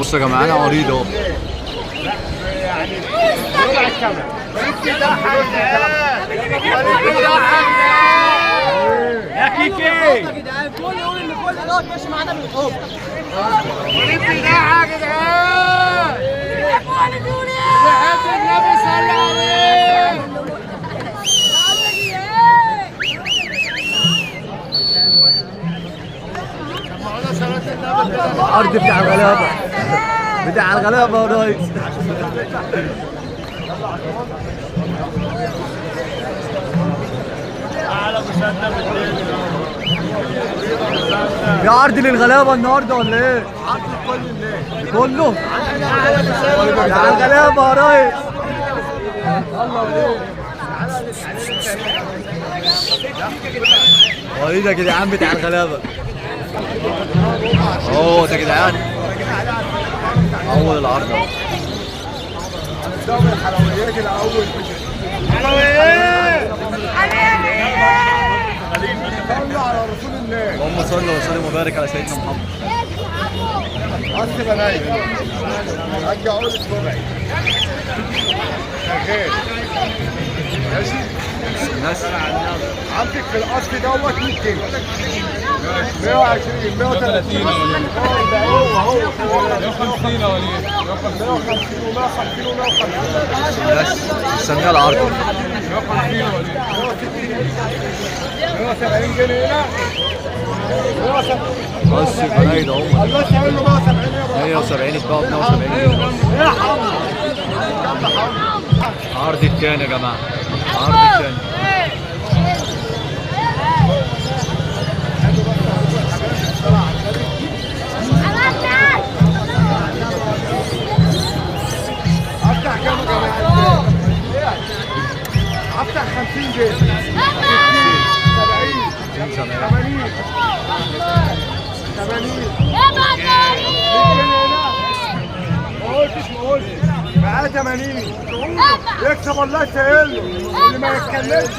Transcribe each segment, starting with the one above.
بصوا يا جماعة انا عريض اهو. يا كيكي كل يقول ان كل دوت ماشي معانا بالحب. وليد بتاعها يا جدعان. بحب النبي صلى عليه. العرض بتاع الغلابة، بتاع الغلابة يا ريس. في عرض للغلابه النهارده ولا ايه؟ عرض لكل الناس. كله؟ بتاع الغلابة يا ريس. وليد يا جدعان بتاع الغلابة. اهو ده يا جدعان اول العرض اهو. هنبدأ بالحلويات الاول. حلويات صلوا على رسول الله. اللهم صل وسلم وبارك على سيدنا محمد. بس بنايم رجع عقلة ربعي شغال ماشي. الناس عندك في القصر دوت 100 جنيه، 120، 130، 140، هو 150 يا وليد، 150 و150 و150. الناس مستنيه العرض. 150 يا وليد، 170 جنيه هنا. 170 بس الفرايد اهو. الله يسهل له. 170 يا 170 اتباعوا ب 170 جنيه. العرض الثاني يا جماعة، العرض الثاني. افتح كام يا جماعة؟ افتح 50 جنيه، 70، 80، 80. ما قلتش ما قلتش معاه 80 يكسب الله يسهل له. اللي ما يتكلمش،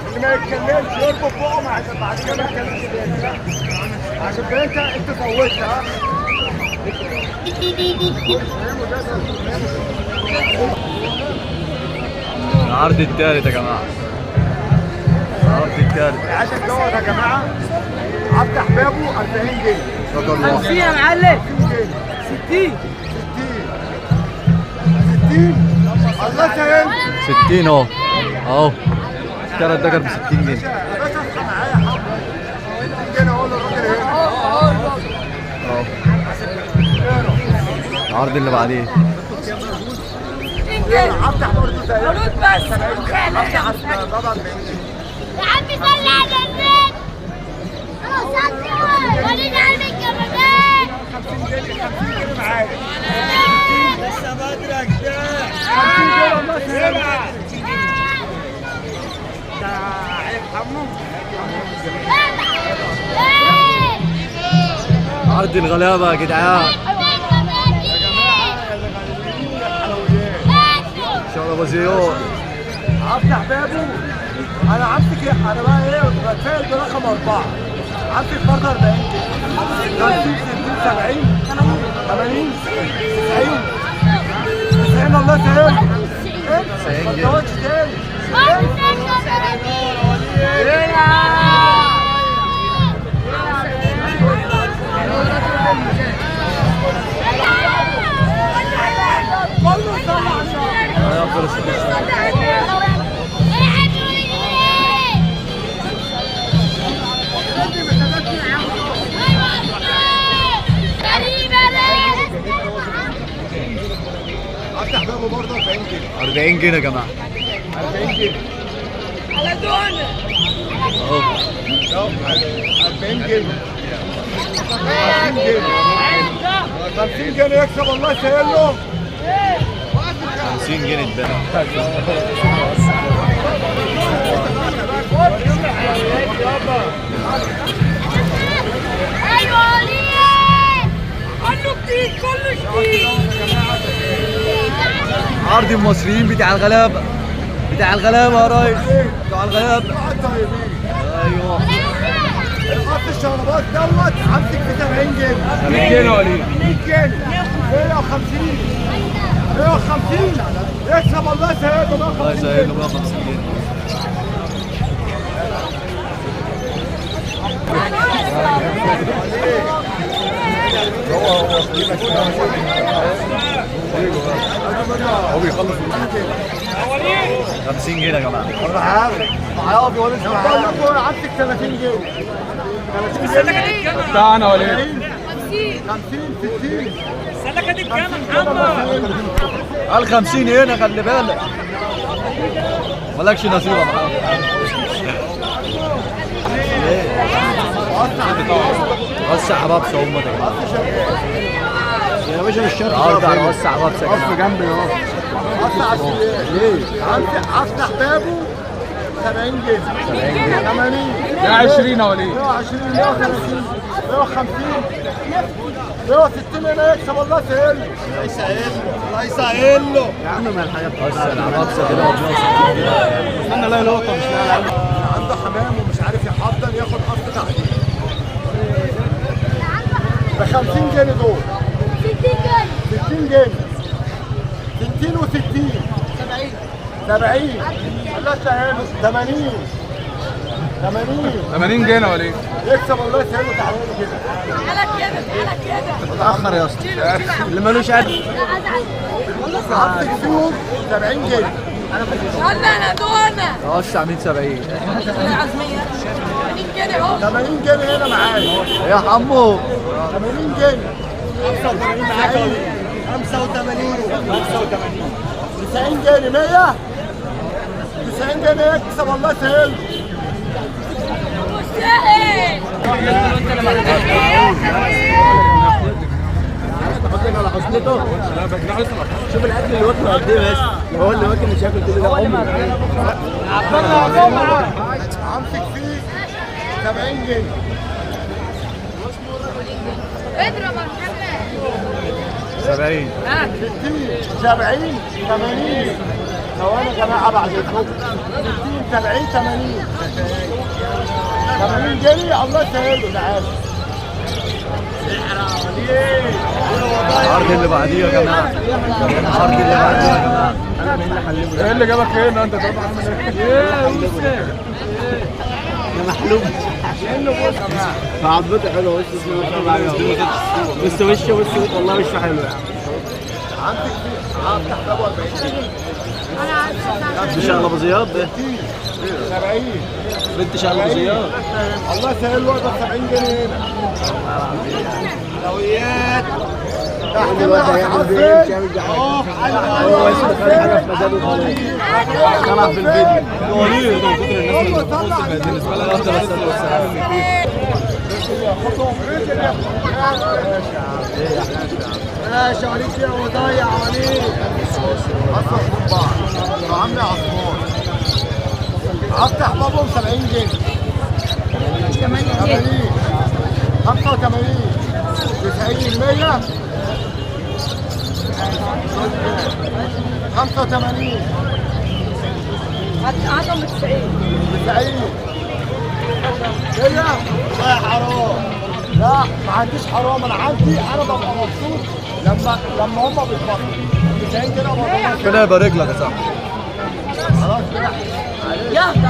اللي ما يتكلمش يربط بقه عشان بعد كده ما يتكلمش تاني. عشان كده انت زودت. ها العرض الثالث يا جماعة، العرض الثالث. العشاء دوت يا جماعة افتح بابه 40 جنيه. 50 يا معلم، 60 60 60 الله يسهل. 60 اهو اهو. اشترى الدجر ب 60 جنيه. يا باشا اصحى معايا يا حب. 60 جنيه اهو للراجل هنا اهو. العرض اللي بعديه افتح برضه زي عروض بس. افتح بابا 40 جنيه. يا عم صلي على النبي. وليد عمي كمان. 50 جنيه، 50 جنيه معايا. لسه بدري يا جدعان. 50 جنيه الله يسهلك. ده عيب حمو. عرض الغلابة يا جدعان. شربازيون. افتح بابه. انا همسك، انا بقى ايه بتفائل برقم 4. همسك برضه 40 جنيه. 50 60 70 80 90 90 الله يسهلك. 90 ما جنيه. تزودش تاني. كله صلى على النبي. يا فلسطين. افتح بابه برضه 40 جنيه. 40 جنيه يا جماعة. 40 جنيه. على دون اهو. 40 جنيه. 50 جنيه. 50 جنيه يكسب الله يسهل له. 50 جنيه اتباع. ايوه ليه؟ كله جديد، كله جديد. عرض المصريين بتاع الغلابة، بتاع الغلابة يا ريس، بتاع الغلابة. طيبين. ايوه. الخط الشربات دوت همسك فيه 70 جنيه. 70 جنيه يا وليد. 100 جنيه. 150 150 يكسب الله يسهل له. الله يسهل له 150 جنيه. هو بيخلص 50 جنيه يا جماعة. انا عارف معايا ولا مش معايا. عندك 30 جنيه. 30 جنيه بتاعنا ولا ايه؟ 50 60 السلكه دي بكام يا محمد؟ قال 50 هنا، خلي بالك مالكش نصيب يا محمد. وسع بابسه هم ده يا باشا، مش شرط. تعال وسع بابسه يا جماعة. جنبي اهو. وسع ليه؟ افتح بابه 70 جنيه 80 ده 20 ولا ايه؟ 120 130 150 160 هنا يكسب الله يسهل له. الله يسهل له الله يسهل له يا عم. ما الحاجات وسع بابسه كده. استنى، لا لقطة مش لاقي. عنده حمام ومش عارف يحضن، ياخد قصد تحديد ب 50 جنيه دول. 60 جنيه 60 جنيه 60 و60 70 الله يسهله. 80 80 80 جنيه ولا ايه؟ يكسب الله يسهله. تعالى كده تعالى كده تعالى كده. اتاخر يا اسطى اللي مالوش قد. عندك فيهم 70 جنيه. يلا انا دونا وسع 170 عزميه 80 جنيه اهو. 80 جنيه هنا معايا يا حمو. 80 جنيه 85 معاك 85 85 90 جنيه 100 90 جنيه يكسب الله يسهل. مستاهل. شوف الاكل اللي واكله قد ايه بس. هو اللي واكل مش هياكل كل ده عمره. همسك فيه 70 جنيه. اضرب يا محمد. 70 60 70 80. ثواني يا جماعة بعد اذنكم. 60 70 80 80 جنيه الله يسهله. تعالى العرض اللي بعديه يا جماعة. العرض اللي بعديه يا جماعة. ايه اللي جابك هنا انت؟ طبعا يا محلوب. عضته حلوة، وشه اسمه ما شاء الله عليه. بس وشه وشه والله وشه حلو يعني. عندك هفتح بابه 40 جنيه. بنت شغله ابو زياد ده. 70 بنت شغله ابو زياد. الله يسهل له. 70 جنيه هنا. حلويات تحت الواد هيعمل ايه؟ هو اسمه خد حاجة في مزاجه خالص. طلع في الفيديو. هو ليه ده؟ من كتر الناس اللي بتبص بقت بالنسبة لها افضل السلام اللي فيه. ماشي عليك يا وضيع عليك. اصلا خد بعض يا عمي. عثمان افتح بابهم 70 جنيه 80 85 90 100 85 عدم 90 90 100. لا يا حرام، لا ما عنديش حرام. انا عندي، انا ببقى مبسوط لما هم بيتبسطوا. 90 كده. ربنا يبارك لك يا صاحبي. خلاص كده. يلا.